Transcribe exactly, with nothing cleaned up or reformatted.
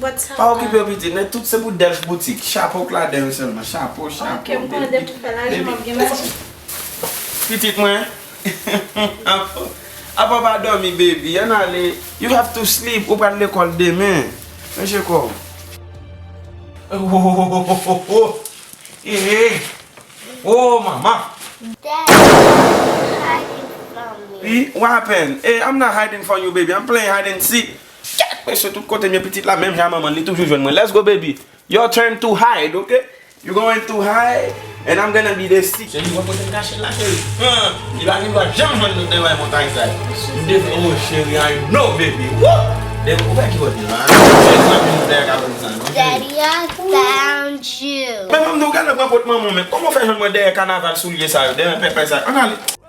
But sa Pa okipe yo pitit, men tout se pou Delf boutik. Chapo k ladan yo sèlman. Chapo, chapo. Ok, m konnen depi fè lajan m ap gen lajan. Pitit mwen. Apa, apa pa dòmi, baby. Ann ale. You have to sleep. Ou pral lekòl demen. Mesye kò. Oh, oh, oh, oh, oh, oh. Eh. Oh, mama. Dad, you're hiding from me. What happened? Hey, I'm not hiding from you, baby. I'm playing hide and seek. Kèt, mesye, tout kote m ye pitit la, menm jan manman li toujou jwenn mwen. Let's go, baby. Your turn to hide, okay? You going to hide, and I'm gonna be the seek. Cheri, wè kote m kache la, cheri. Huh? Li pa gen dwa janm jwenn nou devan montay sa. M devan, oh, cheri, I know, baby. Woo! Depi ou wè ki kote la. Cheri, m ap vin dèyè ka konn sa, non, cheri. Daddy, I found you. Men manman, nou gade pran pot manman, men kòman w fè jwenn mwen dèyè kanaval soulye sa yo, dèyè pèpè sa yo? Ann ale.